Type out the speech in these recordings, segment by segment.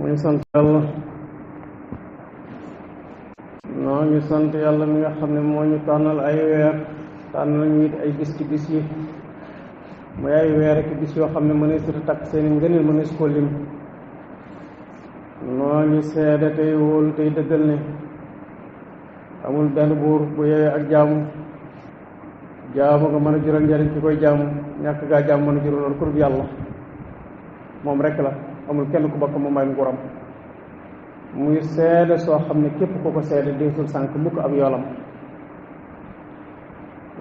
ñu sant yàlla noo ngi sant yàlla mi nga xam ne moo ñu tànnal ay weer tànnal ñu it ay bis ci bis yi mooy ay weer ak bis yoo xam ne mënees su takk seeni ngëneel mënees koo lim noo ngi seede tey wóolu tey dëggal ne amul benn buur bu yeyoo ak jaamu nga mën a jural njariñ ki koy jaamu ñàkk gaa jaamu mën a jural loolu kur bi yàlla moom rek la amul kenn ku bokk moom ay nguuram muy seede soo xam ne képp ku ko seede deesul sànk mukk ab yoolam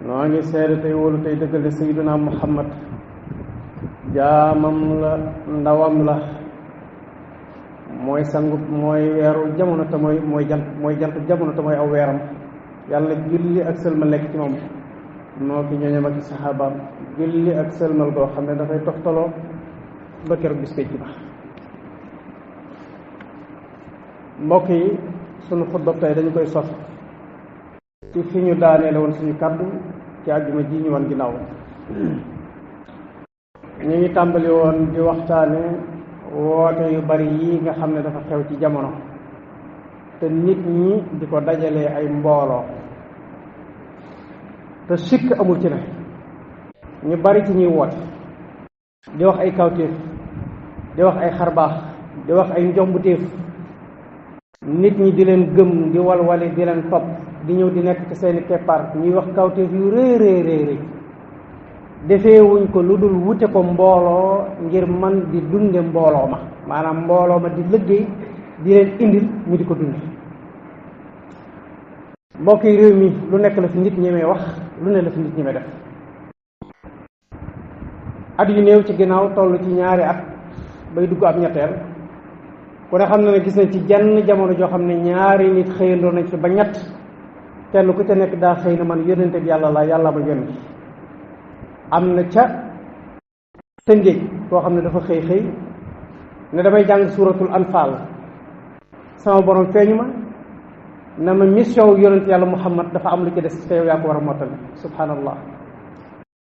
noo ngi seede tey wóolu tey dëggal ne sayyiduna muhammad jaamam la ndawam la mooy sangu mooy weeru jamono te mooy jant jamono te mooy aw weeram yàlla julli ak sëlmal nekk ci moom noo ki ñooñam ak saxaabaam julli ak sëlmal goo xam ne dafay toftaloo ba keroog bis pénc ba mbokk yi sunu xutba tey dañu koy sos ci fi ñu daaneele woon suñu kàddu ci àjjuma ji ñu wan ginnaaw ñu ngi tàmbali woon di waxtaane woote yu bari yi nga xam ne dafa xew ci jamono te nit ñi di ko dajalee ay mbooloo te sikk amul ci ne ñu bari ci ñuy woote di wax ay kawtéef di wax ay xarbaax di wax ay njombutéef nit ñi di leen gëm di walwali di leen topp di ñëw di nekk ci seeni keppaar ñuy wax kawtéef yu rëy defee wuñ ko lu dul wute ko mbooloo ngir man di dunde mbooloo ma maanaam mbooloo ma di liggéey di leen indil ñu di ko dunde mbokk yi réew mi lu nekk la fi nit ñemee wax lu ne la fi nit ñemee def at yu néew ci ginnaaw toll ci ñaari at bay dugg ab ñetteel ku ne xam na ne gis nañ ci jenn jamono joo xam ne ñaari nit xëyandoo nañ fi ba ñett kenn ku ca nekk daa xëy na man yónnente bi yàlla la yàlla ma yónni am na ca Tëngéej koo xam ne dafa xëy ne damay jàng suuratul anfaal sama borom feeñu ma na ma mission yónnente yàlla muhammad dafa am lu ci des te yow yaa ko war a mottali subhanallah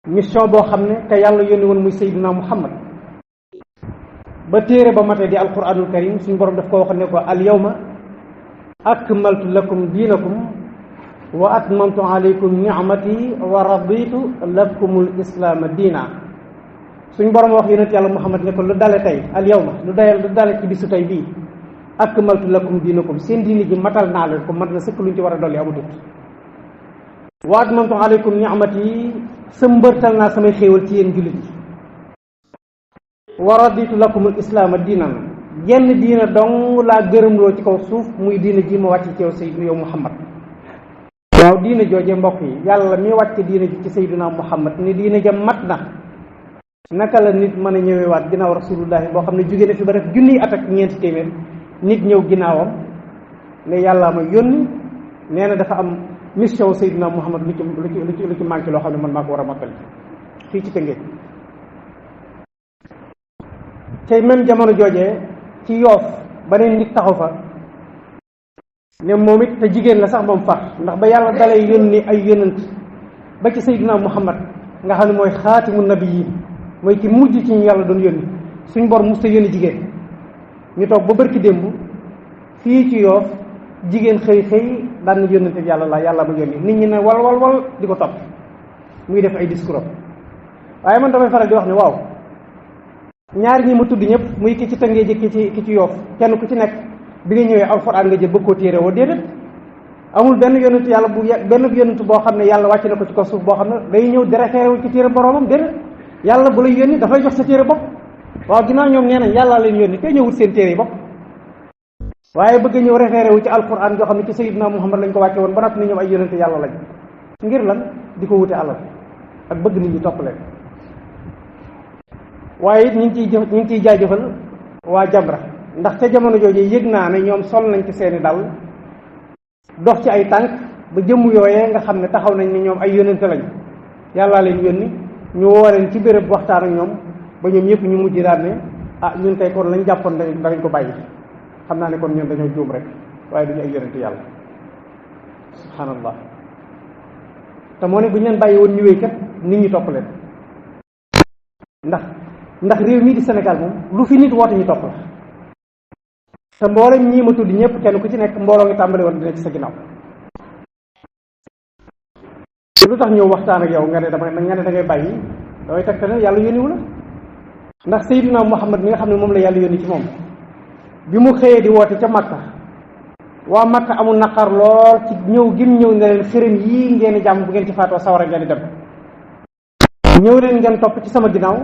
mission boo xam ne te yàlla yónni woon muy sayyidina muhammad ba téere ba matee di alquranul karim suñu borom daf ko wax ne ko al yawma akmaltu lakum diinakum wa atmamtu alaykum ni'mati wa raditu lakumul islaama diina suñ borom wax yonent yàlla muhammad ne ko lu dale tey al yawma lu dale ci bisu tey bii akmaltu lakum diinakum seen diini ji matal naa leen ko mat na sëkk luñ ci war a dolli amutut wa atmamtu alaykum ni'mati sëmbërtal naa samay xéewal ci yéen jullit yi wa raditu lakumul islaama diinan genn diina dong laa gërëmloo ci kaw suuf muy diina ji ma wàcc ci yow sayyidina yow muhammad waaw diina jooje mbokk yi yàlla mi wàcc diina ji ci sayyidina muhammad ni diina ja mat na naka la nit mën a ñëwewaat ginnaaw rasulullahi boo xam ne jóge na fi ba def junniy at ak ñeenti téeméer nit ñëw ginnaawam ne yàllaa ma yónni nee na dafa am mission sayyidina muhammad lu ci manqué loo xam ne man maa ko war a mottali fii ci Tëngéej tey même jamono joojee ci Yoof beneen nit taxaw fa ne moom it te jigéen la sax moom far ndax ba yàlla dalay yónni ay yónnant ba ci sayyidina muhammad nga xam ne mooy xaatimu nabiyyin mooy ki mujj ci ñu yàlla doon yónni suñ bor musta yónni jigéen ñu toog ba bërki démb fii ci Yoof jigéen xëy daan na yónnante bi yàlla la yàlla ma yónni nit ñi ne wal di ko topp muy def ay discours waaye man damay faral di wax ne waaw ñaari ñi ma tudd ñëpp muy ki ci Tëngéej ki ci Yoof kenn ku ci nekk bi nga ñëwee alxuraan nga jël bëgg koo téere woo déedéet amul benn yonent yàlla benn yonent boo xam ne yàlla wàcc na ko ci kaw suuf boo xam ne day ñëw di référé wu ci téere boromam déedéet yàlla bu lay yónni dafay jox sa téere bopp waaw ginnaaw ñoom nee nañ yàllaa leen yónni kay ñëwut seen téere yi bopp waaye bëgg ñëw référé wu ci alxuraan yoo xam ne ci sayyidina muhammad lañ ko wàcce woon ba noppi ne ñoom ay yonent yàlla lañ ngir lan di ko wute alal ak bëgg nit ñi topp leen waaye it ñu ngi ciy jaajëfal waa Jamra ndax ca jamono jooju yëg naa ne ñoom sol nañ ci seeni dal dox ci ay tànk ba jëmm yooyee nga xam ne taxaw nañ ne ñoom ay yónnente lañ yàllaa leen yónni ñu woo leen ci béréb waxtaan ak ñoom ba ñoom ñëpp ñu mujj daal ne ñun tey kon lañ jàppoon danañ ko bàyyi xam naa ne kon ñun dañoo juum rek waaye duñu ay yónnente yàlla subhanallah te moo ne bu ñu leen bàyyi woon ñu wéy kat nit ñi topp leen ndax réew mii di Sénégal moom lu fi nit woote ñu topp la te mboolem ñii ma tudd ñëpp kenn ku ci nekk mbooloo ngi tàmbali woon dina ci sa ginnaaw. lu tax ñëw waxtaan ak yow nga ne da ngay bàyyi damay tegte ne yàlla yónniwu la. ndax Seydina Muhammad mi nga xam ne moom la yàlla yónni ci moom bi mu xëyee di woote ca Makka, waa Makka amul naqar lool ci ñëw gim ñëw ne leen xërëm yii ngeen di jàmm bu ngeen ci faatoo sawara ngeen di dem, ñëw leen ngeen topp ci sama ginnaaw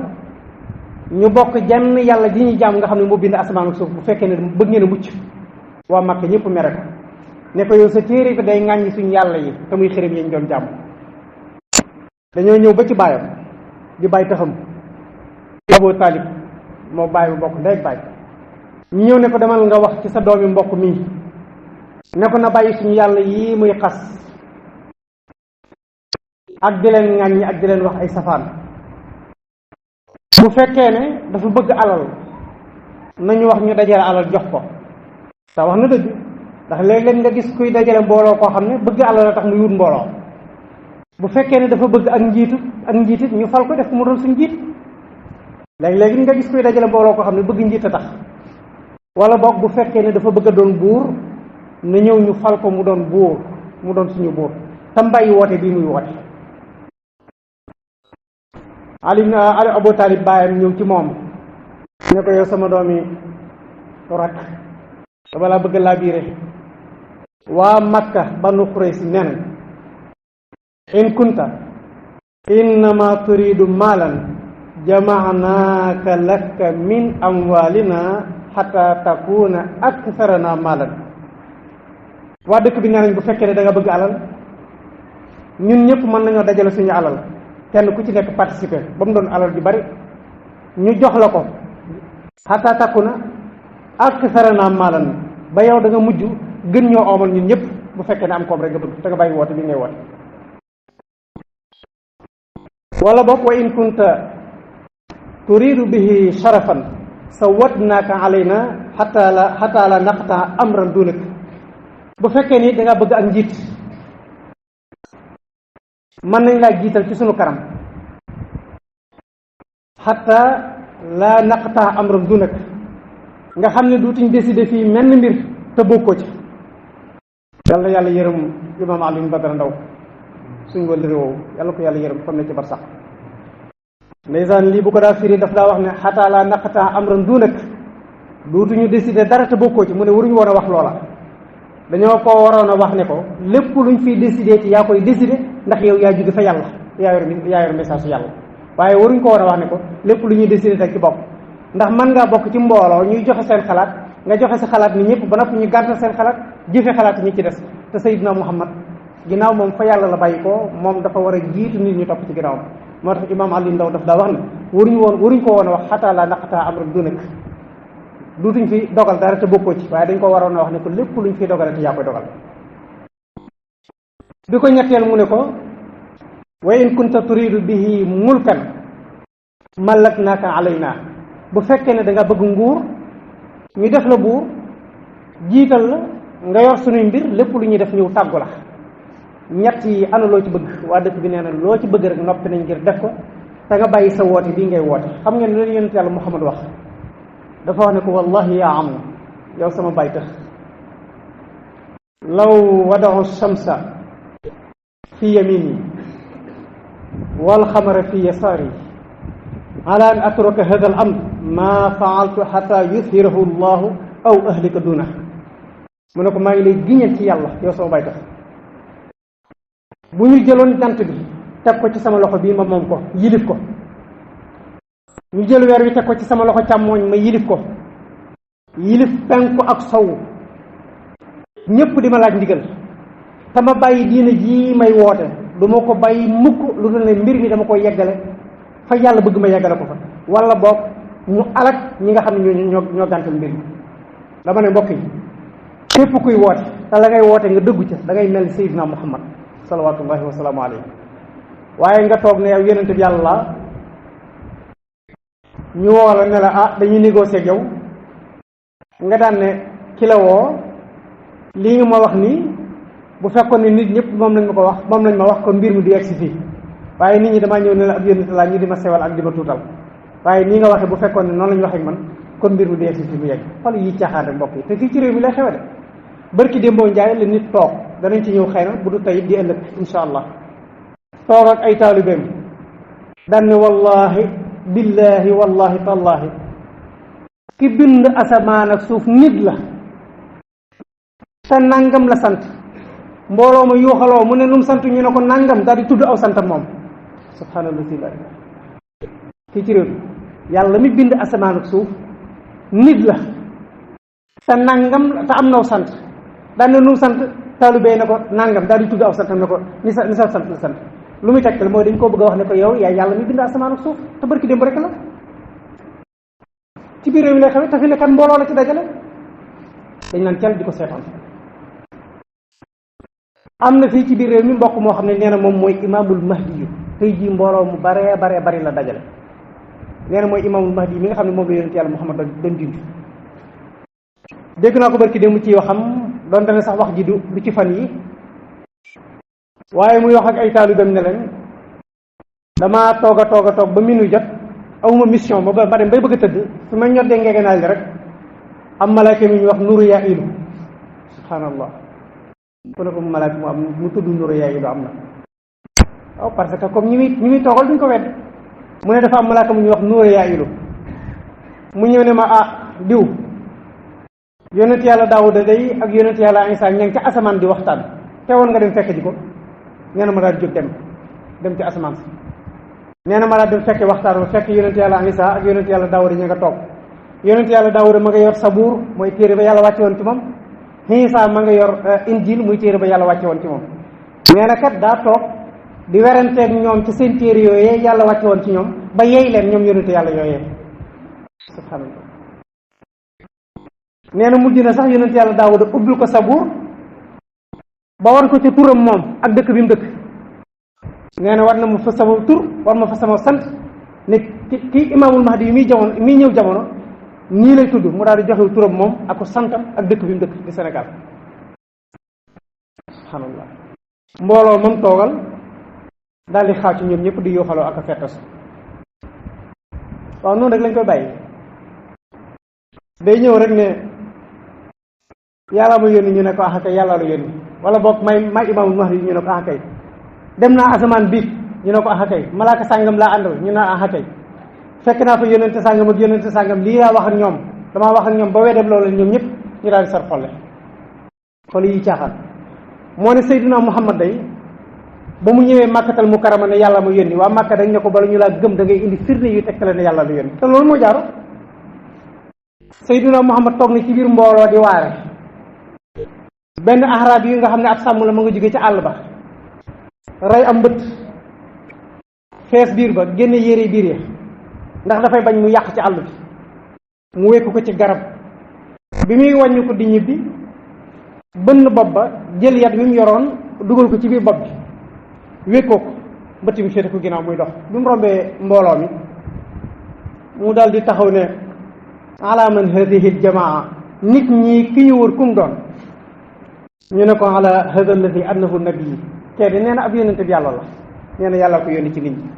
ñu bokk jenn yàlla ji ñuy jàmm nga xam ne moo bind asamaan ak suuf bu fekkee ne bëgg ngeen a mucc. waa Makka ñëpp mere ko ne ko yow sa téere bi day ŋàññi suñu yàlla yi te muy xërëm yi ñu doon jàmm. dañoo ñëw ba ci baayam di bàyyi taxam Abu Talib moo bàyyi bu bokk ndey bàyyi ñu ñëw ne ko demal nga wax ci sa doomi mbokk mii ne ko na bàyyi suñu yàlla yii muy xas ak di leen ŋàññi ak di leen wax ay safaan. bu fekkee ne dafa bëgg alal nañu wax ñu dajale alal jox ko te wax na dëgg, ndax léeg-léeg nga gis kuy dajale mbooloo koo xam ne bëgg alal la tax mu wut mbooloo. bu fekkee ne dafa bëgg ak njiitit ñu fal ko def ko mu doon suñ njiit. léegi nga gis kuy dajale mbooloo koo xam ne bëgg njiit a tax, wala boog bu fekkee ne dafa bëgg a doon buur na ñëw ñu fal ko mu doon buur, mu doon suñu buur tam bàyyi woote bii muy woote. Ali Abu Talib baayam ñëw ci moom ne ko yow sama doomi rak dama laa bëgg laa biire. waa Makka Banu Quraysh nee nañ in kunta innama turidu maalan jamaanaaka laka min amwaalina xata takuna aktharana maalan. waa dëkk bi nee nañ bu fekkee ne da nga bëgg alal ñun ñëpp mën nañoo dajale suñu alal kenn ku ci nekk participer ba mu doon alal ju bari ñu jox la ko xata takuna aktharana maalan ba yow da nga mujj gën ñoo oomal ñun ñëpp bu fekkee ne am koom rek nga bëgg te nga bàyyi woote bi ngay woote. wala boog wa in kunta turidu bihi sharafan sawwadnaaka alayna xataa la naqta amran dunak. bu fekkee ni da nga bëgg ak njiit mën nañ laa jiital ci sunu kanam xataa la naqta amran dunak nga xam ne duutuñ décider fii menn mbir te bokkoo ci. yàlla yàlla yërëm imaam Alioune Badara Ndaw suñ wël réew yàlla ko yàlla yërëm kon ne ci bar sax ndeysaan lii bu ko daa firi daf daa wax ne xataa laa naqataa amran duunak duutuñu décider dara te bokkoo ci. mu ne waruñu woon a wax loola, dañoo ko waroon a wax ne ko lépp luñ fiy décider ci yaa koy décider ndax yow yaa jóge fa yàlla yaa yor message su yàlla. waaye waruñ ko war a wax ne ko lépp lu ñuy décider teg ci bopp, ndax mën ngaa bokk ci mbooloo ñuy joxe seen xalaat nga joxe sa xalaat ni ñëpp ba noppi ñu gàntal seen xalaat jëfe xalaat ñi ci des. te Seydina Muhammad ginnaaw moom fa yàlla la bàyyi ko moom dafa war a jiitu nit ñu topp ci ginnaawam. moo tax imaam Ali Ndaw daf daa wax ne waruñ ko woon a wax xataa laa naqataa amran dunak duutuñ fi dogal dara te bokkoo ci, waaye dañ ko waroon a wax ne ko lépp luñ fi dogale te yaa koy dogal. bi ko ñetteel mu ne ko wa in kunta turidu bihi mulkan malaknaaka alayna. bu fekkee ne da nga bëgg nguur ñu def la buur jiital la nga yor suñuy mbir lépp lu ñuy def ñëw tàggu la. ñett yi ana loo ci bëgg. waa dëkk bi nee na loo ci bëgg rek noppi nañ ngir def ko te nga bàyyi sa woote bii ngay woote. xam ngeen ne leen yonent yàlla Muhammad wax dafa wax ne ko wallahi yaa am yow sama baay tax law wadau shamsa fi yamini wal xamara fi yasaari ala an atruka hada al amr ma faaltu xata yuthirahu llahu aw ahlika duna. mu ne ko maa ngi lay giñal ci yàlla yow sama baay tax bu ñu jëloon jant bi teg ko ci sama loxo bii ma moom ko yilif ko, ñu jël weer wi teg ko ci sama loxo càmmooñ ma yilif ko, yilif penku ak sowu ñépp di ma laaj ndigal te ma bàyyi diina ji may woote du ma ko bàyyi mukk lu dul ne mbir mi dama koy yeggale fa yàlla bëgg ma yeggale ko fa, wala boog ñu alak ñi nga xam ne ñoo gàntal mbir mi. dama ne mbokk yi képp kuy woote te la ngay woote nga dëggu ca da ngay mel ni Seydina Muhammad salawatullahi wa salaamu alayhi. waaye nga toog ne yow yonent bi yàlla la ñu woo la ne la dañuy négocier ak yow nga daan ne ki la woo lii nga ma wax nii bu fekkoon ne nit ñëpp moom lañ ma wax kon mbir mi du yegg si fii, waaye nit ñi damaa ñëw ne la ab yonent laa ñu di ma sewal ak di ma tuutal, waaye nii nga waxee bu fekkoon ne noonu lañ waxee ak man kon mbir mi deesi fi mu yegg xol yi caaxaan rek mbokk yi te fii ci réew mi lay xewe de barki démboo njaay la nit toog danañ ci ñëw xëy na bu du tey di ëllëg insha allah toog ak ay taalibeem daan ne wallahi billahi wallahi tallahi ki bind asamaan ak suuf nit la te nangam la sant mbooloo ma yuuxaloo mu ne num sant ñu ne ko nangam daal di tudd aw santam moom subhanallah si la fii ci réew yàlla mi bind asamaan ak suuf nit la te nangam te am naw sant daan ne num sant taalibee na ko nangam daal di tudd aw santam ne ko ni sa sant la sant lu muy tegtal mooy dañ koo bëgg a wax ne ko yow yaa yàlla mi bind asamaan ak suuf te barki démb rek la ci biir réew mi lay xamee te fi ne kan mbooloo la ci dajale dañ naan cal di ko seetaan am na fii ci biir réew mi mbokk moo xam ne nee na moom mooy imaamul mahdi yu tey jii mbooloo mu baree bari la dajale nee na mooy imaamul mahdi yi mi nga xam ne moom la yonent yàlla Muhammad doon dindi dégg naa ko barki démb ci waxam doon dana sax wax ji du ci fan yi waaye muy wax ak ay taalibeem ne leen damaa toog a ba minuit jot awuma mission ba dem bay bëgg a tëdd su ma ñoddee ngegenaay li rek am malaaka mi ñu wax nuru yaa ilu subhanallah ku ne ko malaaka mu am mu tudd nuru yaa ilu am na waaw parce que comme ñi muy toogal duñ ko wedd mu ne dafa am malaaka mu ñuy wax nuru yaa ilu mu ñëw ne ma diw yonent yàlla Daawuda day ak yonent yàlla Isaa ña ngi ca asamaan di waxtaan teewoon nga dem fekk ji ko nee na ma daal jóg dem ci asamaan si nee na ma daal dem fekke waxtaan ba fekk yonent yàlla Isaa ak yonent yàlla Daawuda ña nga toog yonent yàlla Daawuda ma nga yor sabuur mooy téere ba yàlla wàcce woon ci moom Isaa ma nga yor injil muy téere ba yàlla wàcce woon ci moom nee na kat daa toog di weranteeg ñoom ci seen téere yooyee yàlla wàcce woon ci ñoom ba yeey leen ñoom yonent yàlla yooyee subhanallah nee na mujj na sax yonent yàlla Daawuda ubbil ko sabuur ba war ko ci turam moom ak dëkk bi mu dëkk nee na war na ma fa sama tur war ma fa sama sant ne kii imaamul mahdi yi muy ñëw jamono nii lay tudd mu daal di joxe turam moom ak ko santam ak dëkk bi mu dëkk di Sénégal subhanallah mbooloo moom toogal daal di xaacu ñoom ñëpp di yooxaloo ak a fettas waaw noonu rek lañ koy bàyyi day ñëw rek ne yàlla ma yónni ñu ne ko kay yàlla la yónni wala boog may imaamul mahdi ñu ne ko kay dem naa asamaan biig ñu ne ko kay malaaka sàngam laa àndal ñu ne kay fekk naa fa yónnente sàngam ak yónnente sàngam lii laa wax ak ñoom damaa wax ak ñoom ba weddem loolu ñoom ñëpp ñu daal di sar xolle yi caaxaan moo ne Seydina Muhammad day ba mu ñëwee Makkatal Mukarrama ne yàlla ma yónni waa Makka dañ ne ko bala ñu laa gëm da ngay indi firnde yu tegtale ne yàlla la yónni te loolu moo jaaru Seydina Muhammad toog na ci biir mbooloo di waare benn arab yi nga xam ne ab sàmm la ma nga jóge ci àll ba rey am mbëtt fees biir ba génne yére biir ya ndax dafay bañ mu yàq ci àll bi mu wekku ko ci garab bi muy wàññi ko di ñibbi bënn bopp ba jël yat mi mu yoroon dugal ko ci biir bopp bi wekkoo ko mbëtt mi féete ko ginnaaw muy dox bi mu rombee mbooloo mi mu daal di taxaw ne ala man hadihi aljamaa nit ñi ki ñu wër kum doon ñu ne ko ala hada alladi annahu nabii kee de nee na ab yónnente bi yàlla la nee na yàlla ko yónni ci nit ñi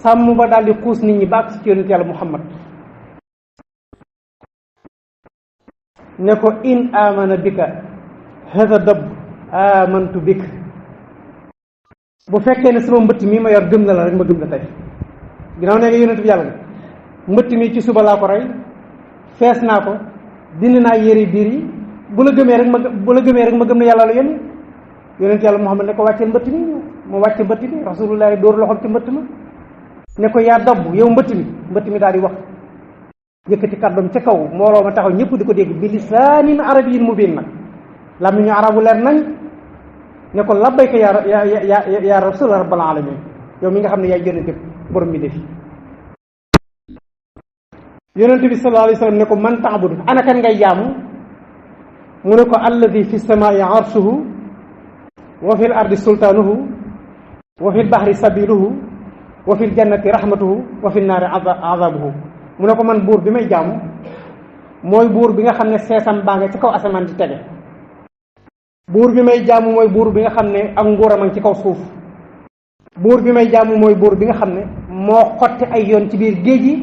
sàmm ba daal di xuus nit ñi baax ci yónnente yàlla Muhammad ne ko in amana bika hada dab amantu bika bu fekkee ne sama mbëtt mi ma yor gëm na la rek ma gëm la tey ginnaaw nee nga yónnente bi yàlla la mbëtt mi ci suba laa ko rey fees naa ko dindi naa yére biir yi bu la gëmee rek ma gëm ne yàlla la yónni yonent yàlla Muhammad ne ko wàccee mbëtt mi mu wàcce mbëtt mi rasulullah dóor loxoom ci mbëtt ma ne ko yaa dabb yow mbëtt mi daal di wax yëkkati kàddoom ca kaw mbooloo ma taxaw ñëpp di ko dégg bi lisaanin arabiyyin mubiin nag làmmiñu arabu leer nañ ne ko labbayka ya rasul rabbal alamin yow mi nga xam ne yaay yónnente borom mi defi yonent bi sallallahu alayhi wa sallam ne ko man ta'budu ana kan ngay jaamu mu ne ko alladi fi samaai arshuhu wa fi l ardi sultaanuhu wa fi l bahri sabiluhu wa fi l jannati rahmatuhu wa fi nnaari azabuhu mu ne ko man buur bi may jaamu mooy buur bi nga xam ne seesam baa nga ci kaw asamaan di tege buur bi may jaamu mooy buur bi nga xam ne ak nguuram a ngi ci kaw suuf buur bi may jaamu mooy buur bi nga xam ne moo xotti ay yoon ci biir géej yi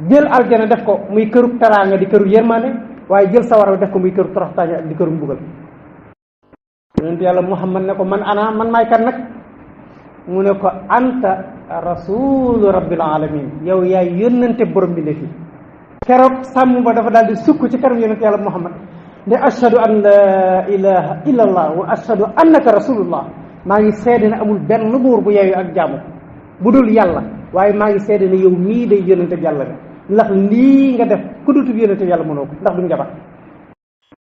jël aljana def ko muy këru teraanga di këru yërmande waaye jël sawara def ko muy këru toroxtaange ak di këru mbugal. yonent yàlla Muhammad ne ko man ana man maay kan nag mu ne ko anta rasulu rabbil alamin yow yaay yónnante borom bi ne fii. keroog sàmm ba dafa daal di sukk ci kanam yonent yàlla Muhammad ne ashhadu an la ilaha illa allah wa ashhadu annaka rasulullah maa ngi seede ne amul benn buur bu yeeyu ak jaamu bu dul yàlla waaye maa ngi seede ne yow mii day yónnante bi yàlla ne ndax lii nga def ku dutub yónnante bi yàlla mënoo ko ndax duñ jabar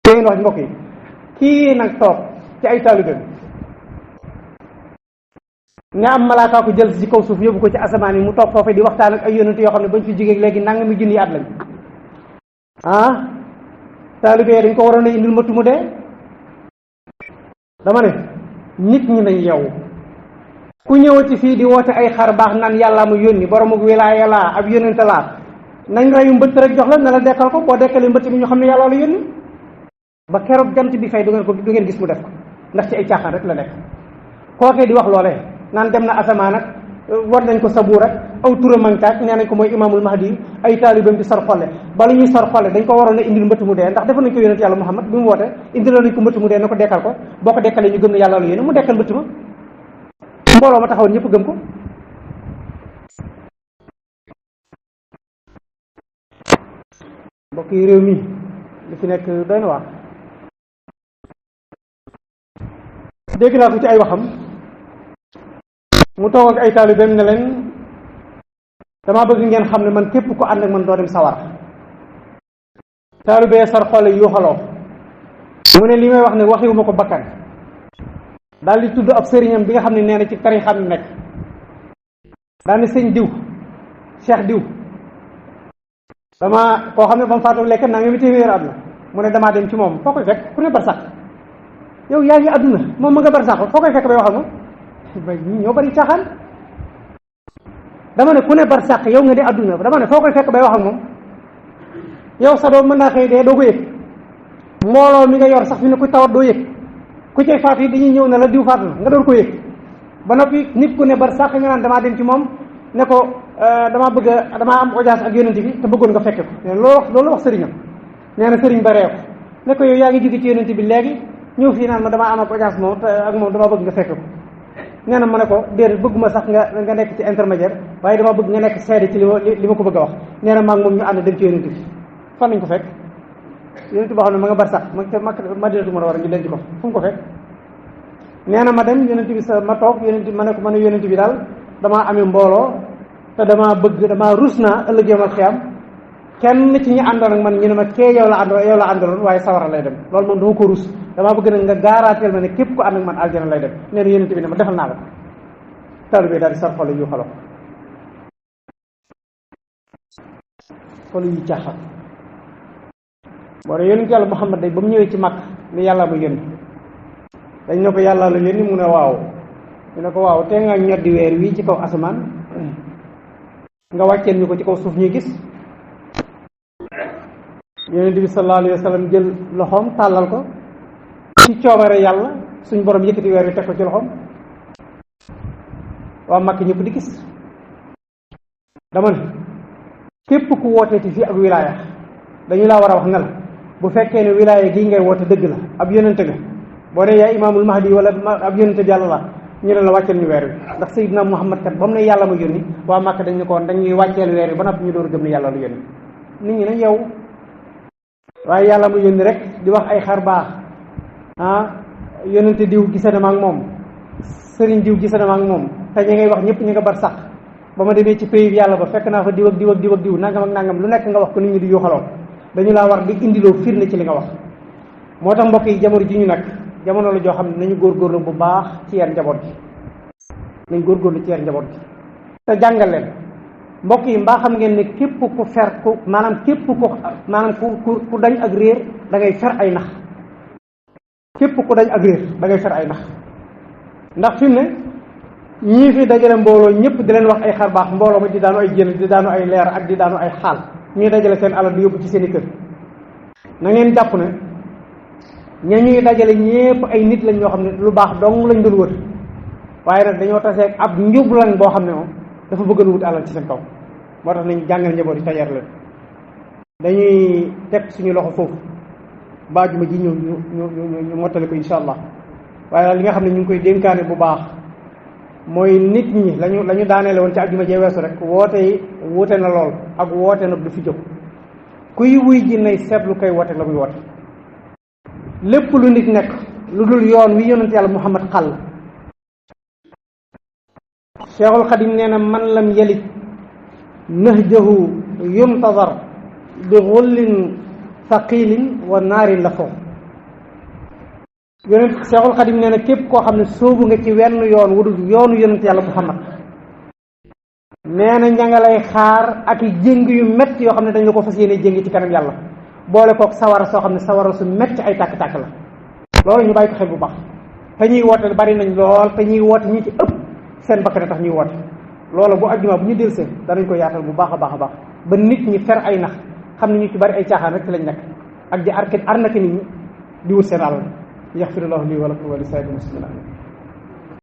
ngeen wax mbokk yi kii nag toog ci ay taalibeem nga am malaaka ko jël ci kaw suuf yóbbu ko ci asamaan yi mu toog foofu di waxtaan ak ay yónnante yoo xam ne bañ fi jógee léegi nangami junni at lañ taalibe dañ ko waroon a indil matu mu dee. dama ne nit ñi nañ yow ku ñëwati fii di woote ay xar baax naan yàllaa ma yónni boromuk wilaaya laa ab yónnante laa nañ reyu mbëtt rek jox la ne la dekkal ko boo dekkalee mbëtt mi ñu xam ne yàlla la yónni ba keroog jant bi fay du ngeen gis mu def ko ndax ci ay caaxaan rek la nekk. kookee di wax loolee naan dem na asamaan ak war nañ ko sabuur ak aw turamankaak nee nañ ko mooy imaamul mahdi ay taalibam di sar xolle bala ñuy sar xolle dañ ko waroon a indil mbëtt mu dee ndax defoon nañ ko yónnent yàlla Muhammad bi mu woote indiloo nañ ko mbëtt mu dee na ko dekkal ko boo ko dekkalee ñu gëm ne yàlla la yónni mu dekkal mbëtt ma mbooloo ma taxawoon ñëpp gëm ko. mbokk yi réew mi li fi nekk doy na waar. dégg naa ko ci ay waxam mu toog ak ay taalibeem ne leen damaa bëgg ngeen xam ne man képp ko ànd ak man doo dem sawar. taalibee sar xoole yuuxaloo mu ne li may wax ne waxiwuma ko bakkan daal di tudd ab sëriñam bi nga xam ne nee na ci tarixam yi nekk daal ni sëñ diw cheikh diw dama koo xam ne ba mu faatu lekk naa nga mi téeméer àdduna mu ne damaa dem ci moom foo koy fekk ku ne bar sax yow yaa ngi àdduna moom ma nga bar sax foo koy fekk bay wax ak moom ba ñi ñoo bari caaxaan. dama ne ku ne bar sax yow nga di àdduna dama ne foo koy fekk bay wax ak moom yow sa doom mën naa xëy dee doo ko yëg mbooloo mi nga yor sax fi ne ku tawat doo yëg ku cay faatu yi dañuy ñëw ne la diw faatu na nga door ko yëg ba noppi nit ku ne bar sax nga naan damaa dem ci moom ne ko damaa am audience ak yonent bi te bëggoon nga fekke ko loolu wax sëriñam nee na sëriñ ba reew ne ko yow yaa ngi jóge ci yonent bi léegi ñëw fii naan ma damaa am ak audience moom te ak moom damaa bëgg nga fekke ko nee na ma ne ko déedéet bëgguma sax nga nekk ci intermédiaire waaye damaa bëgg nga nekk seede ci li ma ko bëgg a wax nee na maa ngi moom ñu ànd dem ci yonent bi fan lañ ko fekk yonent boo xam ne ma nga bar sax Madinatu Munawwara ñu denc ko fu mu ko fekk nee na ma dem yonent bi ma toog yonent ma ne ko ma ne yonent bi daal damaa amee mbooloo te damaa rus naa ëllëg yomal xiyam kenn ci ñi àndoon ak man ñu ne ma kee yow la àndaloon waaye sawara lay dem loolu moom dama ko rus damaa bëgg nag nga gaaraateel ma ne képp ko ànd ak man aljana lay dem nee na yonent bi ne ma defal naa la ko taalibe daal di sar xol yu xalo xol yu caaxaan boo dee yonent yàlla Muhammad day ba mu ñëwee ci Makka ni yàlla ma yónni dañ ne ko yàlla la yónni mu ne waaw ñu ne ko waaw tee nga ñoddi weer wii ci kaw asamaan nga wàcceel ñu ko ci kaw suuf ñuy gis yonent bi sallallahu alayhi wa sallam jël loxoom tàllal ko ci coobare yàlla suñ borom yëkkati weer wi teg ko ci loxoom waa Makka ñëpp di gis. dama ne képp ku wooteeti fii ak wilaaya dañu laa war a wax ne la bu fekkee ne wilaaya gii ngay woote dëgg la ab yonente nga boo dee yaay imaamul mahdi wala ab yonente bi yàlla la ñu ne la wàcceel ñu weer wi ndax Seydina Muhammad kat ba mu ne yàlla ma yónni waa Makka dañ ne ko woon dañuy wàcceel weer wi ba noppi ñu door a gëm ne yàlla lu yónni nit ñi nañ yow waaye yàlla ma yónni rek di wax ay xar baax yonente diw gise na ma ak moom sëriñ diw gise na ma ak moom te ñi ngay wax ñëpp ñu nga bar sax ba ma demee ci pays bi yàlla ba fekk naa fa diw ak diw ak diw ak diw nangam ak nangam lu nekk nga wax ko nit ñi di yuuxaloo dañu laa war di indiloo firnde ci li nga wax. moo tax mbokk yi jamono ji ñu nag jamono la joo xam ne nañu góorgóorlu bu baax ci yar njaboot gi nañ góorgóorlu ci yar njaboot gi te jàngal leen mbokk yi mbaa xam ngeen ne képp ku fer ku maanaam képp ku maanaam ku dañ ak réer da ngay fer ay nax képp ku dañ ak réer da ngay fer ay nax ndax fi mu ne ñii fi dajale mbooloo ñëpp di leen wax ay xar baax mbooloo ma di daanu ay jël di daanu ay leer ak di daanu ay xaal ñuy dajale seen alal di yóbbu ci seen i kër na ngeen jàpp ne ña ñuy dajale ñépp ay nit lañ ñoo xam ne lu baax dong lañ doon wër waaye nag dañoo taseeg ab njublañ boo xam ne moom dafa bëgg a wut alal ci seen kaw moo tax nañ jàngal njaboot yi tajar leen. dañuy teg suñu loxo foofu ba àjjuma ji ñëw ñu mottali ko insha allah. waaye daal li nga xam ne ñu ngi koy dénkaane bu baax mooy nit ñi lañu daaneele woon ci àjjuma jee weesu rek woote yi wuute na lool ak woote nag du fi jóg. kuy wuy ji nay seetlu koy woote la muy woote. lépp lu nit nekk lu dul yoon wi yonent yàlla Muhammad xàll. Cheikhul Xadim nee na man lam yalid nahjahu yuntazar bi xullin thaqilin wa naarin la foofu. yonent Cheikhul Xadim nee na képp koo xam ne sóobu nga ci wenn yoon wu dul yoonu yonent yàlla Muhammad nee na ña nga lay xaar ak i jéng yu métti yoo xam ne dañ la ko fas yéene jéng ci kanam yàlla boole kook sawara soo xam ne sawara su métti ay tàkk-tàkk la. loolu ñu bàyyi ko xel bu baax te ñuy woote bari nañ lool te ñuy woote ñi ci ëpp seen bakkan tax ñuy woote. loolu bu àjjuma bu ñu dellusee danañ ko yaatal bu baax a baax a baax ba nit ñi fer ay nax xam ne ñu ci bari ay caaxaan rek ci lañ nekk ak di arnaque nit ñi di wut seen alal yaxfirullahu lii wa lakum wa li saa'iril muslimiin.